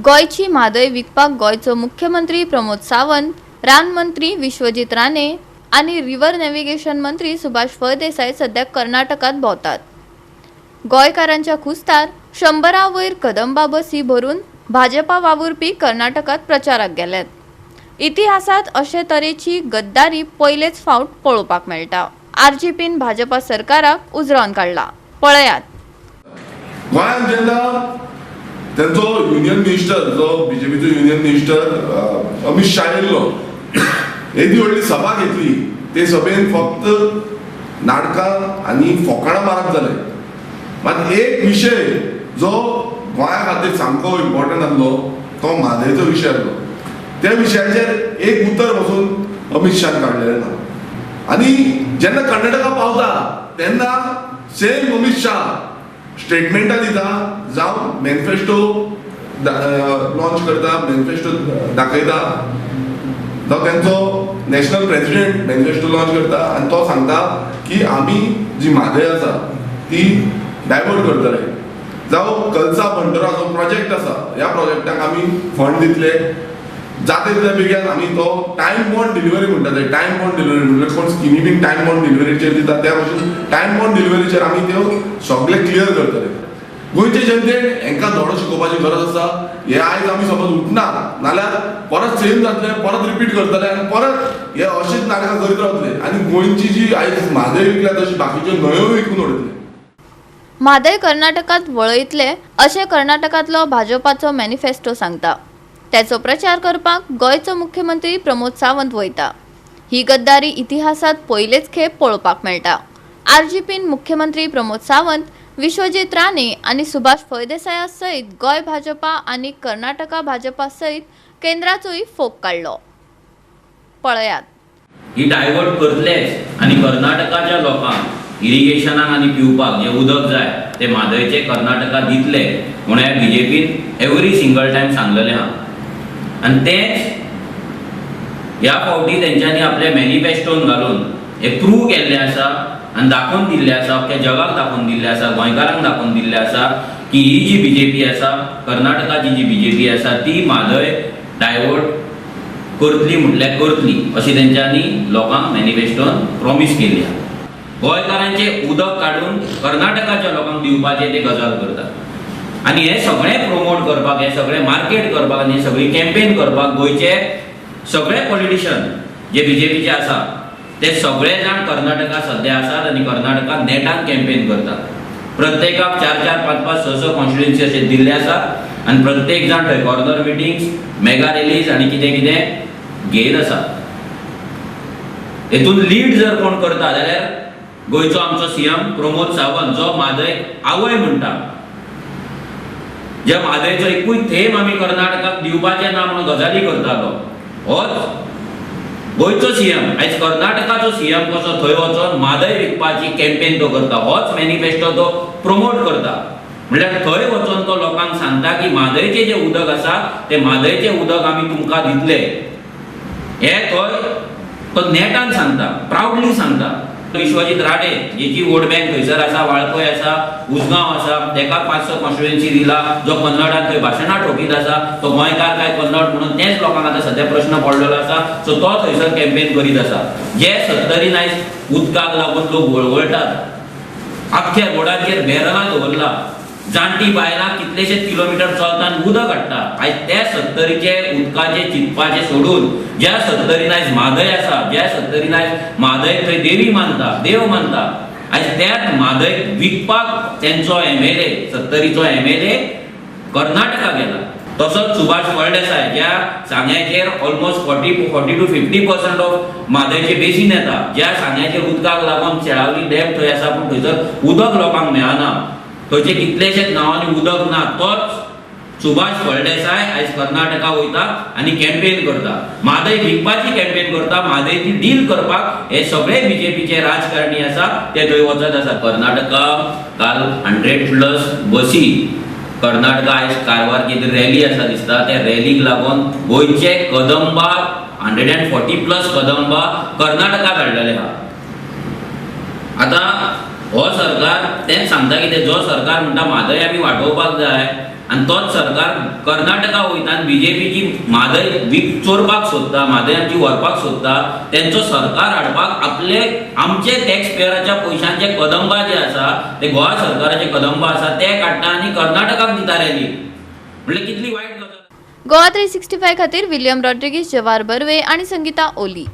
गोंयची म्हादय विकपाक गोंयचो मुख्यमंत्री प्रमोद सावंत, रान मंत्री विश्वजीत राणे आनी रिव्हर नॅव्हिगेशन मंत्री सुभाष फळदेसाय सध्या कर्नाटकात भोंवतात. गोंयकारांच्या खुस्तार 100 वयर कदंबा बसी भरून भाजपा वावुरपी कर्नाटकात प्रचाराक गेल्यात. इतिहासात अशे तरेची गद्दारी पयलेच फावट पळोवपाक मेळटा. आरजीपीन भाजपा सरकाराक उजरावन काडला. पळयात. गोंयांत जेन्ना तेंचो युनियन मिनिस्टर, जो बीजेपीचो युनियन मिनिस्टर अमित शाह येयल्लो, येदी व्हडली सभा घेतली. ते सभेन फक्त नाटकां आनी फोकाणां मारप जालें. मात एक विशय जो गोंया खातीर सामको इम्पॉर्टंट आसलो, तो म्हादयचो विशय आसलो. त्या विशयाचेर एक उतर पसून अमित शाहान काडलेलें ना. आनी जेन्ना कर्नाटका पावता तेन्ना सेम अमित शाह स्टेटमेंटां दिता जावं मॅनिफेस्टो लॉन्च करता, मॅनिफेस्टो दाखयता, जावं तेंचो नॅशनल प्रेसिडेंट मॅनिफेस्टो लॉन्च करता आनी तो सांगता की आमी जी म्हादय आसा ती डायवर्ट करतले, जावं कलसा बंडोरा जो प्रोजेक्ट आसा, ह्या प्रोजेक्टाक आमी फंड दितले, जाता तितल्या बेगीन आमी तो टायम बॉन्ड डिलिव्हरी म्हणटा. ते टायम बॉन्ड डिलिव्हरी म्हणजे कोण स्किमी बीन टायम बॉन्ड डिलिव्हरीचेर दिता, त्या भशेन टायम बॉन्ड डिलिव्हरीचेर आमी त्यो सगळे क्लियर करतले. गोंयचे जनतेन हांकां धडो शिकोवपाची गरज आसा. हे आयज आमी समज उठना नाल्यार परत सेम जातले, परत रिपीट करतले आनी परत हे अशेंच नाटकां करीत रावतले आनी गोंयची जी आयज म्हादय विकल्या तशी बाकीच्यो न्हंयो विकून उडयतले. म्हादय कर्नाटकात वळयतले अशें कर्नाटकांतलो भाजपाचो मॅनिफेस्टो सांगता. त्याचो प्रचार करपाक गोंयचो मुख्यमंत्री प्रमोद सावंत वयता. ही गद्दारी इतिहासात पयलेच खेप पळोवपाक मेळटा. आरजीपीन मुख्यमंत्री प्रमोद सावंत, विश्वजीत राणे आनी सुभाष फळदेसाया सयत गोंय भाजपा आनी कर्नाटका भाजपा सयत केंद्राचोय फोग काडलो. पळयात. ही डायवर्ट करतलेच आनी कर्नाटकाच्या लोकांक इरिगेशनाक आनी पिवपाक जें उदक जाय तें म्हादयचें कर्नाटका दितले म्हणून ह्या बीजेपीन एवरी सिंगल टायम सांगलेलें आहा. आनी तेंच ह्या फावटी तेंच्यांनी आपल्या मॅनिफेस्टोन घालून हें प्रूव केल्लें आसा आनी दाखोवन दिल्लें आसा, अख्ख्या जगाक दाखोवन दिल्लें आसा, गोंयकारांक दाखोवन दिल्लें आसा की ही जी बीजेपी आसा, कर्नाटकाची जी बीजेपी आसा, ती म्हादय डायवर्ट करतली म्हटल्यार करतली अशी तेंच्यांनी लोकांक मॅनिफेस्टोन प्रॉमीस केल्ली आहा. गोंयकारांचें उदक काडून कर्नाटकाच्या लोकांक दिवपाचें ते गजाल करतात. आनी हें सगळें प्रमोट करपाक, हें सगळें मार्केट करपाक आनी हे सगळी कॅम्पेन करपाक गोंयचे सगळे पॉलिटिशियन जे बीजेपीचे आसा ते सगळे जाण कर्नाटका सध्या आसात आनी कर्नाटकात नेटान कॅम्पेन करतात. प्रत्येकाक चार चार, पांच पांच, स स कॉन्स्टिट्युएन्सी अशे दिल्ले आसात आनी प्रत्येक जाण थंय कॉर्नर मिटिंग्स, मेगा रॅलीज आनी कितें कितें घेयत आसा. हेतून लीड जर कोण करता जाल्यार गोंयचो आमचो सीएम प्रमोद सावंत, जो म्हादय आवय म्हणटा, ज्या म्हादयचो एकूय थेंब आमी कर्नाटकाक दिवपाचे ना म्हणून गजाली करतालो, होच गोंयचो सीएम आयज कर्नाटकाचो सीएम कसो थंय वचोन म्हादय विकपाची कॅम्पेन तो करता. होच मॅनिफेस्टो तो प्रमोट करता. म्हणल्यार थंय वचोन तो लोकांक सांगता की म्हादयचें जें उदक आसा तें म्हादयचें उदक आमी तुमकां दितले. हे थंय तो नेटान सांगता, प्रावडली सांगता. विश्वजीत राणे जेची वोट बँक थंयसर आसा, वाळपय आसा, उजगांव आसा, तेका पांच स कॉन्स्टिट्युएन्सी दिला. जो कन्नडात थंय भाशणां ठोकीत आसा, तो गोंयकार काय कन्नड म्हणून तेच लोकांक आतां सध्या प्रश्न पडलेलो आसा. सो तो थंयसर कॅम्पेन करीत आसा. जे सत्तरीन आयज उदकाक लागून लोक वळवळटात, आख्ख्या रोडाचेर बॅरलां दवरला, जाणटी बायलां कितलेशेच किलोमिटर चलता आनी उदक हाडटा, आयज त्या सत्तरीचे उदकाचे चिंतपाचे सोडून, ज्या सत्तरीन आयज म्हादय आसा, ज्या सत्तरीन आयज म्हादय थंय देवी मानता, देव मानता, आयज त्याच म्हादय विकपाक तेंचो एमएलए, सत्तरीचो एमएलए कर्नाटका गेला. तसोच सुभाष फळदेसाय, ज्या सांग्याचेर almost 40 to 50% of म्हादयचे basin येता, ज्या सांग्याचेर उदकाक लागून शेळावली डॅम थंय आसा पूण थंयसर उदक लोकांक मेळना, थंयचे कितलेशेच गांवांनी उदक ना, तोच सुभाष फळदेसाय आयज कर्नाटका वयता आनी कॅम्पेन करता, म्हादय विकपाची कॅम्पेन करता. म्हादयची डील करपाक हे सगळे बीजेपीचे राजकारणी आसा ते थंय वचत आसा. कर्नाटका काल 100+ बसी कर्नाटका आयज कारवार कितें रॅली आसा दिसता, त्या रॅलीक लागून गोंयचे कदंबा, 140+ कदंबा कर्नाटकाक हाडलेले आहा. आतां हो सरकार तेंच सांगता कितें, जो सरकार म्हणटा म्हादय आमी वाटोवपाक जाय. आनी तोच सरकार कर्नाटका वयता आनी बीजेपीची म्हादय वीक चोरपाक सोदता, म्हादय आमची व्हरपाक सोदता. तेंचो सरकार हाडपाक आपले आमचे टॅक्स पेयराच्या पयशांचे कदंबा जे आसा, ते गोवा सरकाराचे कदंबा आसा, ते काडटा आनी कर्नाटकाक दिता रॅली. म्हणल्यार कितली वायट गजाल. गोवा 365 खातीर विलियम रॉड्रिगीस, जवाहर बर्वे आणि संगीता ओली.